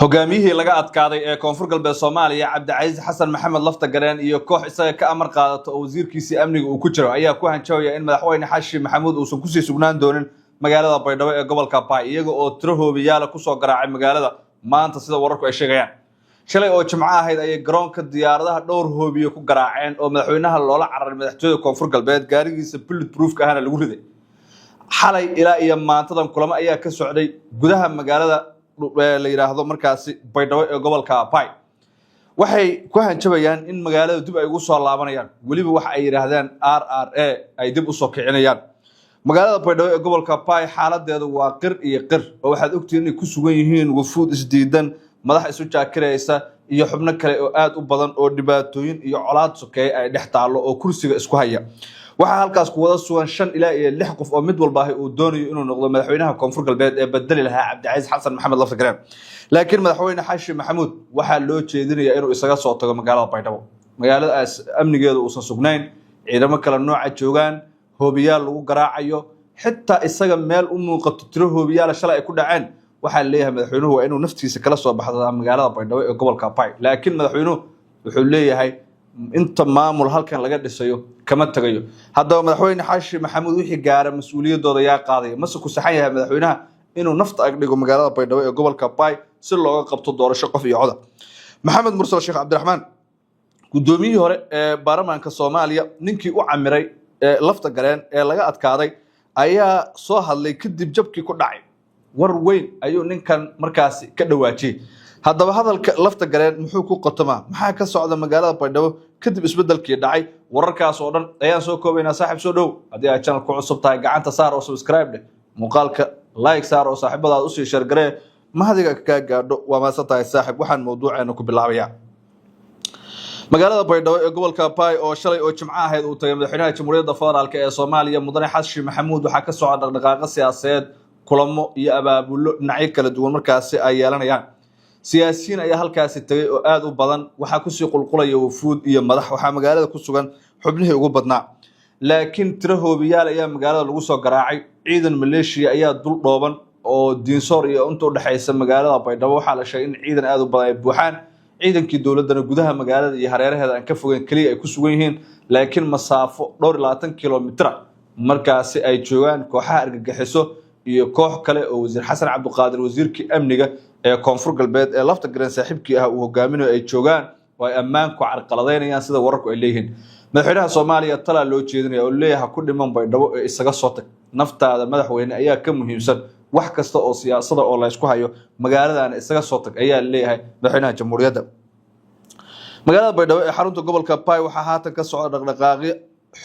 Hogaamiyihii laga adkaaday ee Koonfur Galbeed Soomaaliya, Cabdicasiis Xasan Maxamed Lafta Gareen, iyo koox isaga ka amar qaadato oo wasiirkiisii amniga uu ku jiro ayaa ku hanjabaya in Madaxweyne Xashi Maxamuud uusan kusii sugnaan doonin magaalada Baydhabo ee gobolka Baay, iyaga oo tiro hoobiyaala kusoo garaacay magaalada maanta, sida wararku ay sheegayaan. Shalay oo Jimco ahayd ayay garoonka diyaaradaha dhowr hoobiye ku garaaceen oo madaxweynaha loola cararay madaxtooyada Koonfur Galbeed, gaarigiisa bullet proofka ahna lagu riday. Xalay ilaa iyo maantadan kulamo ayaa ka socday gudaha magaalada la yidhaahdo markaasi Baydhabo ee gobolka Bay. Waxay ku hanjabayaan in magaalada dib ay ugu soo laabanayaan, weliba waxa ay yidhaahdeen RRA ay dib usoo kicinayaan magaalada Baydhabo ee gobolka Bay. Xaaladeedu waa qir iyo qir, oo waxaad ogtihiin inay ku sugan yihiin wafuud isdiidan, madax isu jaakiraysa iyo xubno kale oo aad u badan oo dhibaatooyin iyo colaad sokeeye ay dhex taallo oo kursiga isku haya. Waxaa halkaas ku wada sugan shan ilaa iyo lix qof oo mid walba uu doonayo inuu noqdo madaxweynaha Koonfur Galbeed ee bedeli lahaa Cabdicasiis Xasan Maxamed Laftagareen. Laakiin Madaxweyne Xashi Maxamuud waxaa loo jeedinayaa inuu isaga soo tago magaalada Baydhabo, magaaladaas amnigeedu uusan sugnayn, ciidamo kale nooca joogaan, hoobiyaal lagu garaacayo, xitaa isaga meel u muuqato tiro hoobiyaala shalay ay ku dhaceen. Waxaa leeyahay madaxweynuhu waa inuu naftiisa kala soo baxdaa magaalada Baydhabo ee gobolka Bay. Laakiin madaxweynuhu wuxuu leeyahay inta maamul halkan laga dhisayo kama tagayo. Haddaba Madaxweyne Xaashi Maxamuud wixii gaara mas-uuliyaddooda yaa qaadaya? Mase ku saxan yahay madaxweynaha inuu nafta ag dhigo magaalada Baydhabo ee gobolka Bay si looga qabto doorasho qof iyo coda? Maxamed Mursal Sheekh Cabdiraxmaan, guddoomiyihii hore ee baarlamaanka Soomaaliya, ninkii u camiray ee Lafta Gareen ee laga adkaaday, ayaa soo hadlay kadib jabkii ku dhacay. War weyn ayuu ninkan markaasi ka dhawaajiyey. Haddaba hadalka Lafta Gareen muxuu ku qotomaa? Maxaa ka socda magaalada Baydhabo kadib isbedelkii dhacay? Wararkaas oo dhan ayaan soo koobaynaa. Saaxiib, soo dhow. Haddii aad channel ku cusub tahay, gacanta saar oo subscribe dheh, muuqaalka like saar oo saaxiibadaad usii share garee. Mahadiga kaa gaadho, waa mahadsan tahay, saaxiib. Waxaan mawduuceena ku bilaabayaa magaalada Baydhabo ee gobolka Bay oo shalay oo Jimco ahayd uu tagay madaxweynaha Jamhuuriyadda Federaalk ee Soomaaliya, Mudane Xashi Maxamuud. Waxaa ka socda dhaqdhaqaaqo siyaasadeed, kulamo iyo abaabullo dhinacyo kala duwan markaasi ay yeelanayaan. Siyaasiyiin ayaa halkaasi tegay oo aada u badan. Waxaa kusii qulqulaya wafuud iyo madax. Waxaa magaalada ku sugan xubnihii ugu badnaa, laakiin tiro hoobiyaal ayaa magaalada lagu soo garaacay. Ciidan maleeshiya ayaa dul dhooban oo Diinsoor iyo inta udhexaysa magaalada Baydhabo. Waxaa la sheegay in ciidan aada u badan ay buuxaan, ciidankii dowladdana gudaha magaalada iyo hareeraheeda aan ka fogeyn keliya ay ku sugan yihiin, laakiin masaafo dhowr iyo labaatan kilomitira markaasi ay joogaan kooxaha argagixiso iyo koox kale oo Wasiir Xasan Cabdiqaadir, wasiirkii amniga ee Koonfur Galbeed ee Lafta Gareen saaxiibkii ah, uu hogaaminayo ay joogaan oo ay ammaanku carqaladaynayaan, sida wararku ay leeyihiin. Madaxweynaha Soomaaliya talaa loo jeedinaya oo leeyahay ha ku dhiman Baydhabo ee isaga soo tag. Naftaada, madaxweyne, ayaa ka muhiimsan wax kasta oo siyaasada oo laysku hayo. Magaaladaana isaga soo tag ayaa leeyahay madaxweynaha jamhuuriyadda. Magaalada Baydhabo ee xarunta gobolka Bay waxaa haatan ka socda dhaqdhaqaaqyo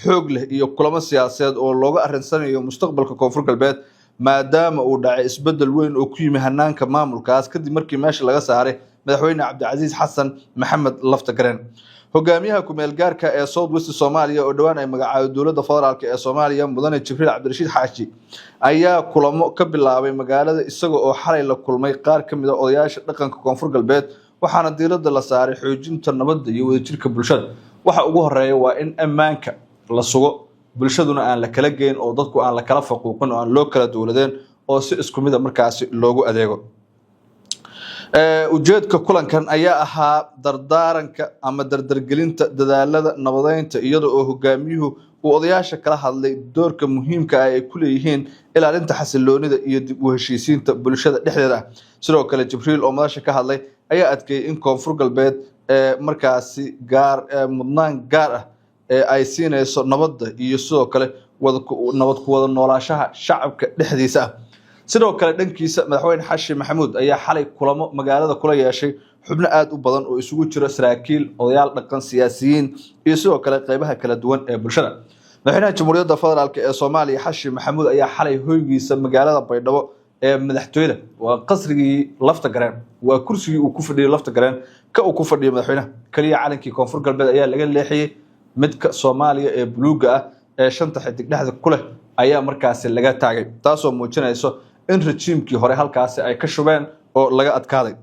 xoog leh iyo kulamo siyaasadeed oo looga arinsanayo mustaqbalka Koonfur Galbeed, maadaama uu dhacay isbedel weyn oo ku yimi hanaanka maamulkaas kadib markii meesha laga saaray Madaxweyne Cabdicasiis Xasan Maxamed Laftagareen. Hogaamiyaha kumeel gaarka ee South West Soomaaliya oo dhowaan ay magacaabay dowladda federaalk ee Soomaaliya, Mudane Jibriil Cabdirashiid Xaaji, ayaa kulamo ka bilaabay magaalada, isaga oo xalay la kulmay qaar ka mid a odayaasha dhaqanka Koonfur Galbeed. Waxaana diiradda la saaray xoojinta nabadda iyo wadajirka bulshada. Waxa ugu horeeya waa in ammaanka la sugo, bulshaduna aan la kala geyn oo dadku aan la kala faquuqin oo aan loo kala dowladeen oo si isku mid a markaasi loogu adeego. Ujeedka kulankan ayaa ahaa dardaaranka ama dardargelinta dadaalada nabadeynta, iyada oo hogaamiyuhu uu odayaasha kala hadlay doorka muhiimka ah ay ku leeyihiin ilaalinta xasiloonida iyo dib u heshiisiinta bulshada dhexdeeda ah. Sidoo kale, Jibriil oo madasha ka hadlay ayaa adkeeyey in Koonfur Galbeed ee markaasi gaar mudnaan gaar ah ee ay siinayso nabadda iyo sidoo kale nabad ku wada noolaashaha shacabka dhexdiisa ah. Sidoo kale, dhankiisa Madaxweyne Xashi Maxamuud ayaa xalay kulamo magaalada kula yeeshay xubno aada u badan oo isugu jiro saraakiil, odayaal dhaqan, siyaasiyiin iyo sidoo kale qeybaha kala duwan ee bulshada. Madaxweynaha Jamhuuriyadda Federaalk ee Soomaaliya Xashi Maxamuud ayaa xalay hoygiisa magaalada Baydhabo ee madaxtooyada, waa qasrigii Lafta Gareen, waa kursigii uu ku fadhiyey Lafta Gareen, ka uu ku fadhiyay madaxweynaha, keliya calankii Koonfur Galbeed ayaa laga leexiyey. Midka Soomaaliya ee buluugga ah ee shanta xidig dhexda ku leh ayaa markaasi laga taagay, taasoo muujinayso in rajiimkii hore halkaasi ay ka shubeen oo laga adkaaday.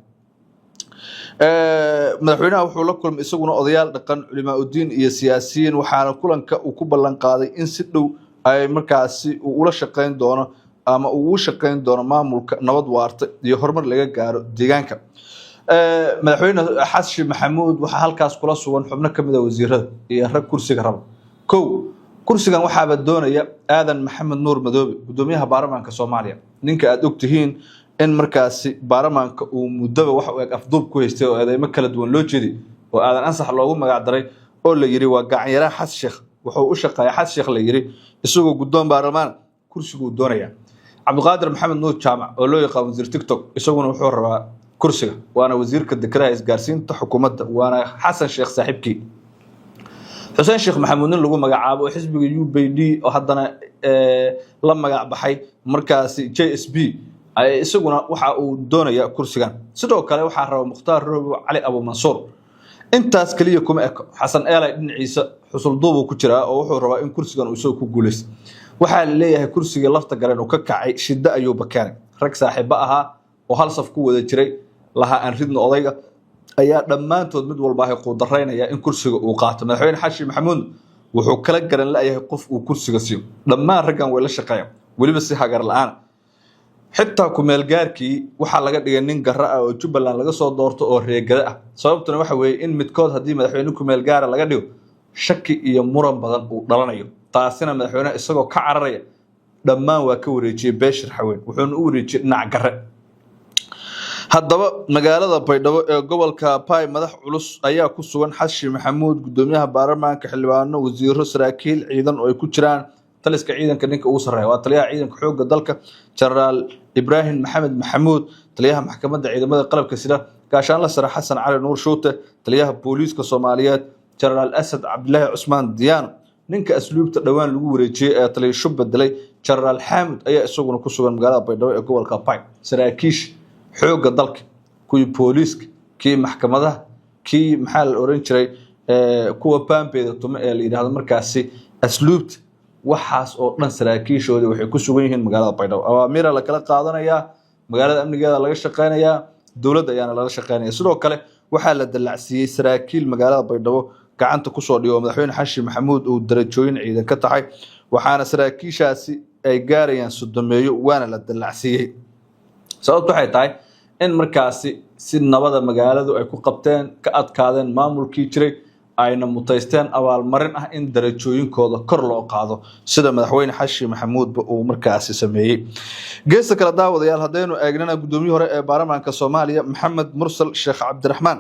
Madaxweynaha wuxuu la kulmay isaguna odayaal dhaqan, culimaa udiin iyo siyaasiyiin, waxaana kulanka uu ku ballan qaaday in si dhow ay markaasi uu ula shaqayn doono. ama uu u shaqayn doono maamulka nabad waarta iyo horumar laga gaaro deegaanka. Madaxweyne Xasan Maxamuud waxaa halkaas kula sugan xubno ka mid a wasiirada iyo rag kursiga raba. Kow, kursigan waxaaba doonaya Aadan Maxamed Nuur Madoobe, gudoomiyaha baarlamaanka Soomaaliya, ninka aad ogtihiin in markaasi baarlamaanka uu muddaba wax u eg afduub ku haystay oo eedeymo kala duwan loo jeeday oo Aadan Ansax loogu magac daray oo la yiri waa gacanyaraha Xasan Sheekh, wuxuu u shaqeeya Xasan Sheekh la yiri, isagoo guddoon baarlamaan kursiguu doonaya. Cabdiqaadir Maxamed Nuur Jaamac oo loo yaqaan Wasiir TikTok isaguna wuxuu rabaa kursiga, waana wasiirka dekedaha, isgaarsiinta xukuumadda, waana Xasan Sheekh saaxiibkii. Xuseen Sheekh Maxamuud nin lagu magacaabo oo xisbiga UPD oo haddana la magac baxay markaasi JSP, isaguna waxa uu doonaya kursigan. Sidoo kale waxaa raba Mukhtaar Robo Cali Abumansuur. Intaas keliya kuma eko. Xasan Eelay dhinaciisa xusulduubuu ku jiraa oo wuxuu rabaa in kursigan uu isagu ku guuleysto. Waxaa la leeyahay kursigii Lafta Galeen uu ka kacay shiddo ayuuba keenay. Rag saaxiibo ahaa oo hal saf ku wada jiray lahaa aan ridno odayga ayaa dhammaantood mid walba ahay quudaraynaya in kursiga uu qaato. Madaxweyne Xashi Maxamuud wuxuu kala garan la'yahay qof uu kursiga siiyo. Dhammaan raggan way la shaqeeyaan, weliba si hagar la'aan. Xitaa kumeelgaarkii waxaa laga dhigay nin Garra ah oo Jubbaland laga soo doorto oo reegada ah. Sababtuna waxa weeye in midkood haddii madaxweyne kumeelgaara laga dhigo, shaki iyo muran badan uu dhalanayo. Taasina madaxweyneha isagoo ka cararaya dhammaan waa ka wareejiyey Beeshir Xaweyn, wuxuuna u wareejiyey dhinac Garre. Haddaba magaalada Baydhabo ee gobolka Bay madax culus ayaa ku sugan: Xashi Maxamuud, gudoomiyaha baarlamaanka, xildhibaano, wasiiro, saraakiil ciidan oo ay ku jiraan taliska ciidanka ninka ugu sarreeya, waa taliyaha ciidanka xoogga dalka, Jenaraal Ibraahim Maxamed Maxamuud, taliyaha maxkamadda ciidamada qalabka sida, Gaashaanla Sare Xasan Cali Nuur Shuute, taliyaha booliiska Soomaaliyeed, Jenaraal Asad Cabdilaahi Cusmaan Diyaano, ninka asluubta dhowaan lagu wareejiyey ee taliya shub bedelay, Jenaraal Xaamud, ayaa isaguna ku sugan magaalada Baydhabo ee gobolka Bay. Saraakiisha xoogga dalka, kuwii booliiska, kii maxkamadaha, kii maxaa la oran jiray, kuwa baambeeda tume ee la yidhaahdo markaasi asluubta, waxaas oo dhan saraakiishoodii waxay ku sugan yihiin magaalada Baydhabo. Awaamiira la kala qaadanayaa, magaalada amnigeeda laga shaqeynayaa, dowladda ayaana lala shaqeynaya. Sidoo kale waxaa la dallacsiiyey saraakiil magaalada Baydhabo gacanta kusoo dhigo oo madaxweyne Xashi Maxamuud uu darajooyin ciidan ka taxay, waxaana saraakiishaasi ay gaarayaan 30-meeyo, waana la dallacsiiyey. Sababtu waxay tahay in markaasi si nabada magaaladu ay ku qabteen, ka adkaadeen maamulkii jiray, ayna mutaysteen abaalmarin ah in darajooyinkooda kor loo qaado, sida madaxweyne Xashi Maxamuudba uu markaasi sameeyey. Geesta kale, daawadayaal, haddaynu eegnana, guddoomiye hore ee baarlamaanka Soomaaliya Maxamed Mursal Sheekh Cabdiraxmaan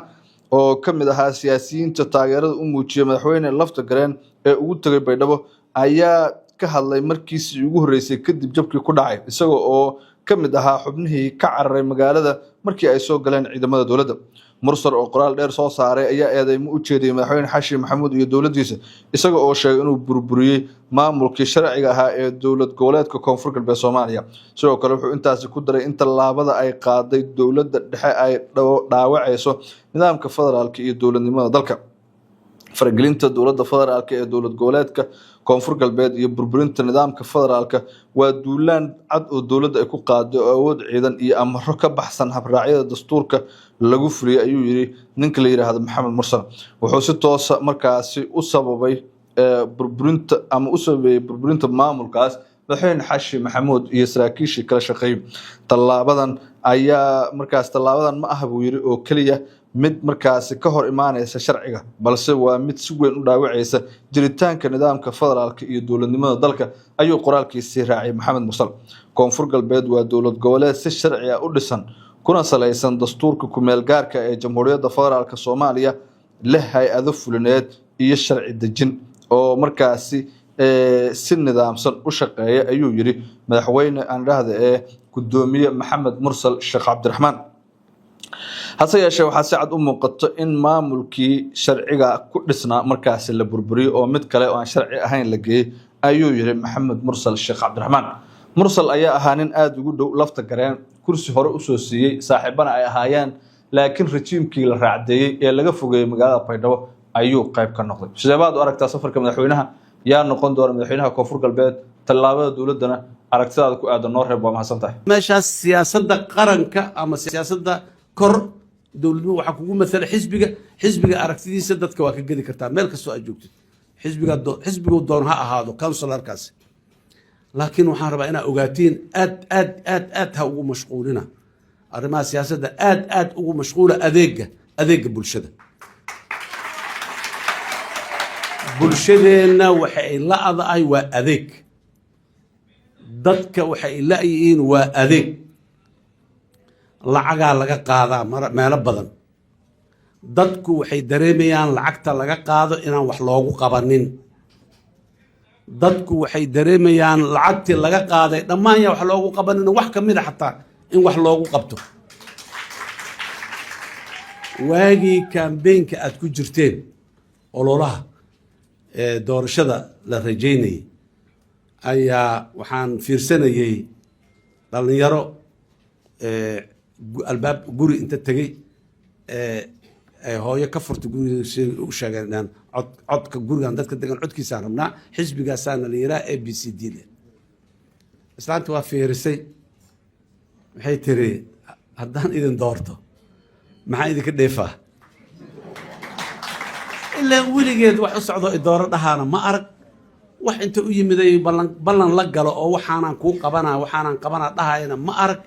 oo ka mid ahaa siyaasiyiinta taageerada u muujiyey madaxweyne Lafta Gareen ee ugu tegay Baydhabo ayaa ka hadlay markiisii ugu horreysay kadib jabkii ku dhacay, isaga oo ka mid ahaa xubnihii ka cararay magaalada markii ay soo galeen ciidamada dowladda. Mursal oo qoraal dheer soo saaray ayaa eedeymo u jeediyey madaxweyne Xashi Maxamuud iyo dowladdiisa, isaga oo sheegay inuu burburiyey maamulkii sharciga ahaa ee dowlad goboleedka Koonfur Galbeed Soomaaliya. Sidoo kale wuxuu intaasi ku daray in tallaabada ay qaaday dowladda dhexe ay dhaawacayso nidaamka federaalka iyo dowladnimada dalka. Faragelinta dowladda federaalka ee dowlad goboleedka Koonfur Galbeed iyo burburinta nidaamka federaalka waa duulaan cad oo dowladda ay ku qaaday oo awood ciidan iyo amaro ka baxsan habraacyada dastuurka lagu fuliyay, ayuu yiri ninka la yidhaahdo Maxamed Mursal. Wuxuu si toosa markaasi u sababay burburinta ama u sababeeyey burburinta maamulkaas madaxweyne Xashi Maxamuud iyo saraakiishii kala shaqeeyay. Tallaabadan ayaa markaas, tallaabadan ma aha, buu yiri, oo keliya mid markaasi ka hor imaanaysa sharciga, balse waa mid si weyn u dhaawacaysa jiritaanka nidaamka federaalka iyo dowladnimada dalka, ayuu qoraalkiisii raacay Maxamed Mursal. Koonfur Galbeed waa dowlad goboleed si sharci ah u dhisan kuna salaysan dastuurka kumeel gaarka ee Jamhuuriyadda Federaalka Soomaaliya, leh hay-ado fulineed iyo sharci dejin oo markaasi si nidaamsan u shaqeeya, ayuu yiri madaxweyne aan dhahda ee gudoomiye Maxamed Mursal Sheekh Cabdiraxmaan. Hase yeeshee waxaa si cad u muuqato in maamulkii sharciga ku dhisnaa markaasi la burburiyey oo mid kale oo aan sharci ahayn la geeyey, ayuu yiri Maxamed Mursal Sheekh Cabdiraxmaan. Mursal ayaa ahaa nin aada ugu dhow Lafta Gareen, kursi hore usoo siiyey, saaxiibana ay ahaayeen, laakiin rajiimkii la raacdeeyey ee laga fogeeyey magaalada Baydhabo ayuu qayb ka noqday. Sidee baad u aragtaa safarka madaxweynaha? Yaa noqon doona madaxweynaha Koonfur Galbeed? Tallaabada dowladdana aragtidaada ku aadan noo reeb. Waa mahadsan tahay. Meeshaas siyaasadda qaranka ama siyaasadda kor dowladnimo waxaa kugu matala xisbiga. Xisbiga aragtidiisa dadka waa ka gedi kartaa meel kastoo aad joogtid, xisbiga xisbiguu doon ha ahaado councilorkaasi. Laakiin waxaan rabaa inaa ogaatiin, aad aad aad aad ha ugu mashquulina arrimaha siyaasadda, aad aad ugu mashquula adeega bulshada. Bulshadeenna waxa ay la-dahay waa adeeg. Dadka waxa ay la-yihiin waa adeeg. Lacagaa laga qaadaa meelo badan. Dadku waxay dareemayaan lacagta laga qaado inaan wax loogu qabanin. Dadku waxay dareemayaan lacagtii laga qaaday dhammaan yaa wax loogu qabanin, wax ka mid a xataa in wax loogu qabto. Waagii campaign-ka aad ku jirteen, ololaha ee doorashada la rajaynayay, ayaa waxaan fiirsanayey dhalinyaro albaab guri inta tegey, hooyo ka furtay guriga, si u sheegeen inaan codka gurigan dadka degan codkiisaan rabnaa, xisbigaasaana la yiraa A B C D le. Islaanta waa fiirisay, waxay tiri, "Haddaan idin doorto maxaa idinka dheefaa?" Ilaa weligeed wax u socdo idooro dhahaana ma arag. Wax inta u yimiday ballan la galo oo waxaanaan kuu qabanaa, waxaanaan qabanaa dhahayana ma arag.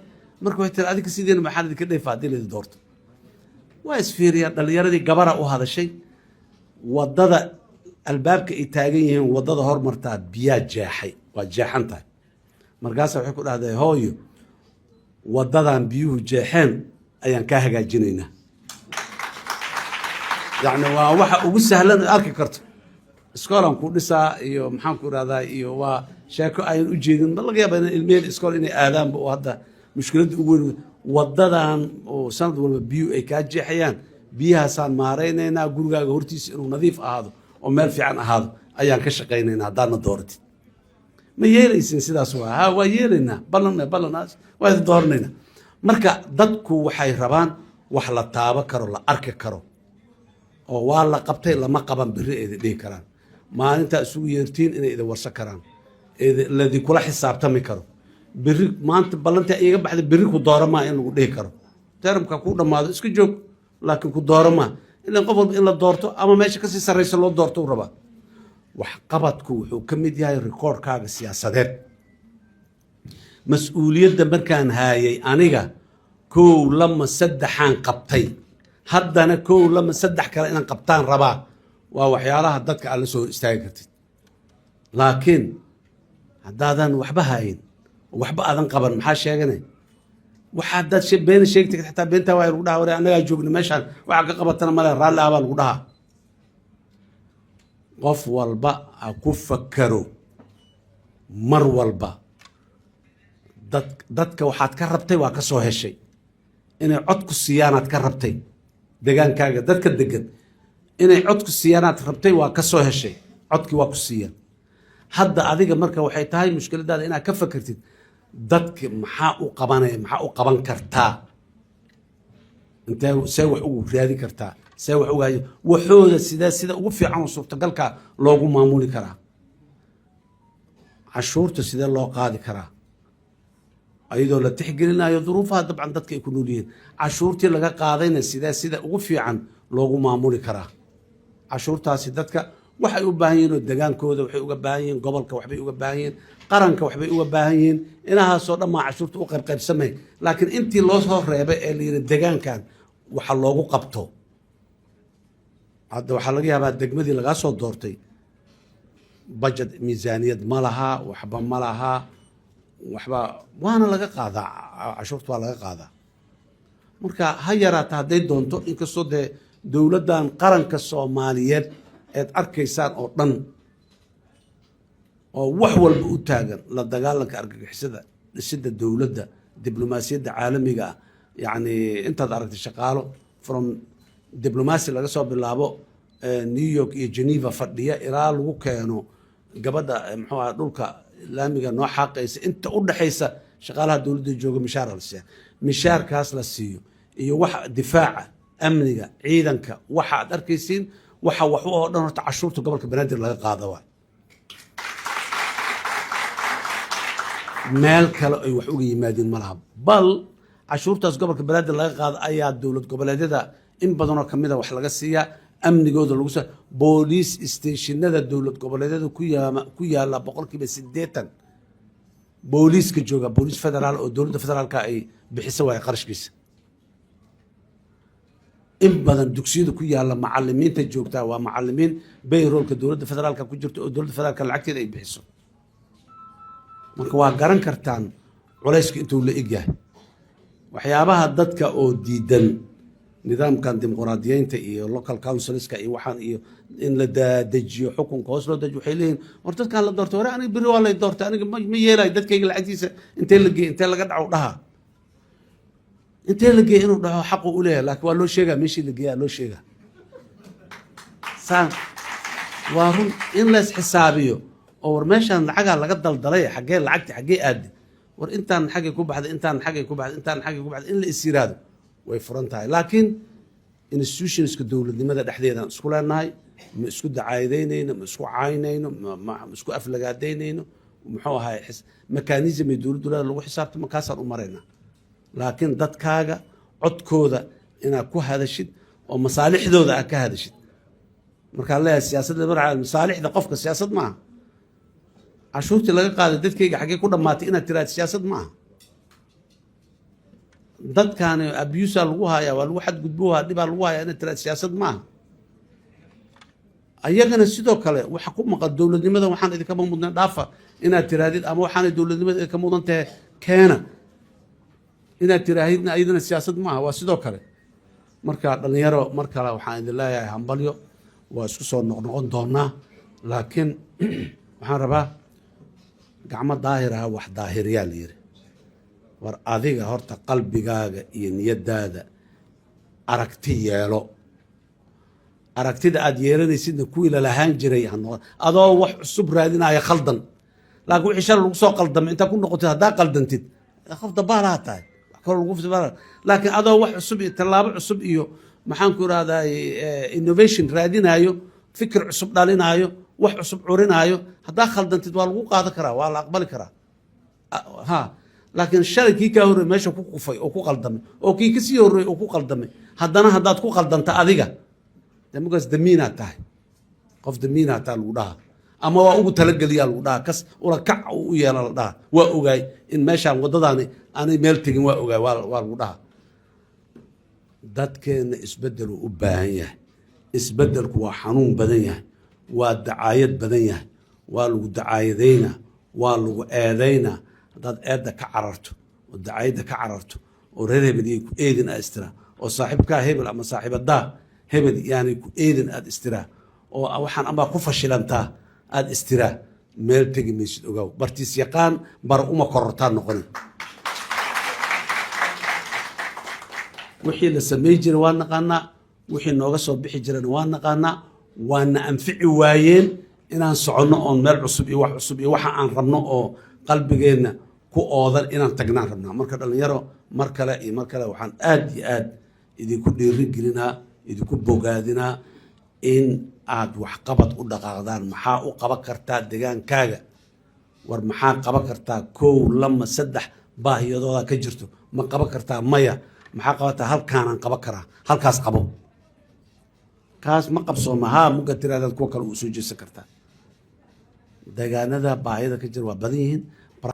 Marka waxay tiri, "Adinka sidiina maxaan idinka dheefaa haddii laidin doorto?" Waa isfiiriyaan dhalinyaradii. Gabara u hadashay, waddada albaabka ay taagan yihiin, waddada hormartaa biyaa jeexay, waa jeexan tahay. Markaasa waxay ku dhahday, "Hooyo, waddadan biyuhu jeexeen ayaan kaa hagaajinaynaa." Yacni waa waxa ugu sahlan ood arki karto. Iskoolan ku dhisaa iyo maxaan ku irahdaa iyo waa sheeko ayan u jeedin. Ma laga yaaba in ilmiheen iskool inay aadaanba oo hadda mushkiladda ugu weyn waddadan oo sanad walba biyuhu ay kaa jeexayaan, biyahaasaan maaraynaynaa, gurigaaga hortiisa inuu nadiif ahaado oo meel fiican ahaado ayaan ka shaqaynaynaa haddaadna dooratid. Ma yeelaysin sidaas? Waa ha, waa yeelaynaa, ballan ballanaas waa idin dooranaynaa. Marka dadku waxay rabaan wax la taabo karo, la arki karo, oo waa la qabtay, lama qaban beri ay idin dhihi karaan. Maalintaa isugu yeertiin inay idin warsan karaan, ladinkula xisaabtami karo. Berri maanta ballantaa iiga baxday, berri ku dooro maa in lagu dhihi karo. Term-ka ku dhammaado iska joog, laakiin ku dooro maa. Ilan qof walba in la doorto ama meesha kasii sarraysa loo doorto u rabaa. Waxqabadku wuxuu ka mid yahay rikoorkaaga siyaasadeed. Mas-uuliyadda markaan haayay aniga, kow, lama, saddexaan qabtay. Haddana kow, lama, saddex kale inaan qabtaan rabaa. Waa waxyaalaha dadka aad la soo hor istaagi kartid. Laakiin haddaadan waxba hayin, waxba aadan qaban, maxaa sheeganay? Waxa haddaad beena sheegi tagtid, xataa beentaa waa lagu dhaha, "Ware, annagaa joogna meeshaan, waxaa ka qabatana male, raalli ah," baa lagu dhahaa. Qof walba ha ku fakaro mar walba dadka waxaad ka rabtay waa ka soo heshay. Inay cod ku siiyaanaad ka rabtay degaankaaga, dadka degan inay cod ku siiyaanaad rabtay, waa ka soo heshay, codkii waa ku siiyaan. Hadda adiga marka waxay tahay mushkiladaada inaad ka fakertid dadka maxaa u qabanaya, maxaa u qaban kartaa, intee see wax ugu raadi kartaa, see wax ugu hayo waxooda, sidee sida ugu fiican oo suurtagalka loogu maamuli karaa, cashuurta sidee loo qaadi karaa, ayadoo la tixgelinayo duruufaha dabcan dadka ay ku nool yihiin. Cashuurtii laga qaadayna sidee sida ugu fiican loogu maamuli karaa? Cashuurtaasi dadka waxay u baahan yihiin oo degaankooda waxay uga baahan yihiin, gobolka waxbay uga baahan yihiin, qaranka waxbay uga baahan yihiin. Inahaasoo dhan maa cashuurta u qaybqaybsamay. Laakiin intii loo soo reebay ee la yidhi degaankan waxa loogu qabto, hadda waxaa laga yaabaa degmadii lagaa soo doortay budget, miisaaniyad ma laha, waxba ma laha, waxba waana laga qaadaa, cashuurta waa laga qaadaa. Marka ha yaraata hadday doonto, inkastoo dee dowladdan qaranka Soomaaliyeed eed arkaysaan oo dhan oo wax walba u taagan, la dagaalanka argagixisada, dhisidda dowladda, diblomaasiyadda caalamiga ah, yacni intaad aragtay shaqaalo from diblomacy laga soo bilaabo New York iyo Geneva fadhiya ilaa lagu keeno gabadha muxuu aha dhulka laamiga noo xaaqaysa, inta u dhaxaysa shaqaalaha dowladda jooga mishaara la siiya. Mishaarkaas la siiyo iyo waxa difaaca, amniga, ciidanka, waxa aad arkaysiin, waxa wax oo dhan horta cashuurta gobolka Banaadir laga qaada waay. Meel kale ay wax uga yimaadeen ma laha. Bal cashuurtaas gobolka Banaadir laga qaado ayaa dowlad goboleedyada in badanoo kamida wax laga siiyaa, amnigooda lagu sa boolice station-ada dowlad goboleedyada ku yaala 80%. Booliiska jooga booliis federaal oo dowladda federaalka ay bixisa waayo qarashkiisa. In badan dugsiyada ku yaalla macalimiinta joogtaa waa macalimiin payrollka dowladda federaalka ku jirta oo dowladda federaalka lacagteeda ay bixiso. Marka waa garan kartaan culayska intuu la egyahay. Waxyaabaha dadka oo diidan nidaamkan dimuqraadiyeynta iyo local councilska iyo waxaan iyo in la dadejiyo xukunka hoos loo dejiyo, waxay leeyihin: "War, dadkan la doortay hore, aniga berri waa lay doortay, aniga ma yeelayo dadkayga lacagtiisa intee la geey, intee laga dhaco?" Dhaha, intee la geey inuu dhaho xaqu u leeyahay, laakiin waa loo sheegaa meeshii la geeyaa, loo sheegaa. Saan waa run in lees xisaabiyo oo war, meeshaan lacagaa laga daldalay, xaggee lacagti, xaggee aadi, war intaan xaggay ku baxday, intaan xaggay ku baxday, intaan xaggay ku baxday, in la is yiraahdo way furan tahay. Laakiin institutionska dowladnimada dhexdeedaan isku leenahay, ma isku dacaayadaynayno, ma isku caynayno, ma isku aflagaadaynayno. Muxuu ahay, mechanism ay dowladdu leeda lagu xisaabtamo, kaasaan u maraynaa. Laakiin dadkaaga codkooda inaad ku hadashid oo masaalixdooda aad ka hadashid, markaan leeyahay siyaasadda marca masaalixda qofka siyaasad maaha. Cashuurtii laga qaaday dadkayga xaggee ku dhammaatay inaad tiraahdo siyaasad maaha. Dadkaani abusa lagu hayaa, waa lagu xadgudboha, dhibaa lagu hayaa inaad tiraahdo siyaasad maaha. Ayagana sidoo kale waxa ku maqan dowladnimada, waxaan idinkama mudnayn, dhaafa inaad tirahdid, ama waxaanay dowladnimada idinka mudan tahay keena inaad tiraahidna, ayadana siyaasad maaha, waa sidoo kale. Marka dhalinyaro, mar kale waxaan idin leeyahay hambalyo. Waa isku soo noqnoqon doonaa, laakiin waxaan rabaa gacmo daahir aha wax daahiriyaa la yiri. War, adiga horta qalbigaaga iyo niyadaada aragti yeelo. Aragtida aad yeelanaysidna kuwii lalahaan jiray ha noqon, adoo wax cusub raadinaya khaldan. Laakiin wixii shalay lagu soo qaldamay intaa ku noqotid, haddaa qaldantid, qof dabaalaha tahay, wax kaloo lagu dabaala. Laakiin adoo wax cusub iyo tallaabo cusub iyo, maxaan ku irahdaa, innovation raadinaayo, fikir cusub dhalinaayo, wax cusub curinaayo, haddaa khaldantid waa lagu qaadan karaa, waa la aqbali karaa. Ha, laakiin shalay kii kaa horrey meesha ku kufay oo ku qaldamay oo kii kasii horreeyey oo ku qaldamay, haddana haddaad ku qaldanta adiga, dee markaas damiinaad tahay, qof damiinaad tahay lagu dhahaa, ama waa ugu talageliyaa lagu dhahaa, kas ula kac u yeela la dhahaa. "Waa ogaay in meeshaan waddadaani aanay meel tegin, waa ogaay," waa lagu dhahaa. Dadkeenna isbeddeluu u baahan yahay. Isbeddelku waa xanuun badan yahay, waa dacaayad badan yahay, waa lagu dacaayadaynaa, waa lagu eedaynaa. Haddaad eedda ka cararto oo dacaayadda ka cararto oo reer hebel yay ku eedin aad istiraa, oo saaxiibkaa hebel ama saaxiibadaa hebel yaanay ku eedin aad istiraa, oo waxaan amaa ku fashilantaa aad istiraa, meel tegi maysid. Ogaaw, bartiis yaqaan bar uma korortaa noqoni. Wixii la samey jiray waa naqaanaa, wixii nooga soo bixi jirana waa naqaanaa, waana anfici waayeen. Inaan soconno oon meel cusub iyo wax cusub iyo waxa aan rabno oo qalbigeenna ku oodan inaan tagnaan rabnaa. Marka dhalinyaro, mar kale iyo mar kale waxaan aad iyo aad idinku dhiiri gelinaa, idinku bogaadinaa in aad waxqabad u dhaqaaqdaan. Maxaa u qaban kartaa degaankaaga? War, maxaa qaban kartaa? Kow, lama, saddex baahiyadooda ka jirto, ma qaban kartaa? Maya. Maxaa qabataa? Halkaanaan qaban karaa, halkaas qabo. Kaas ma qabsooma haa muga tiraadaad kuwa kale uu soo jeesan kartaa. Deegaanada baahida ka jira waa badan yihiin.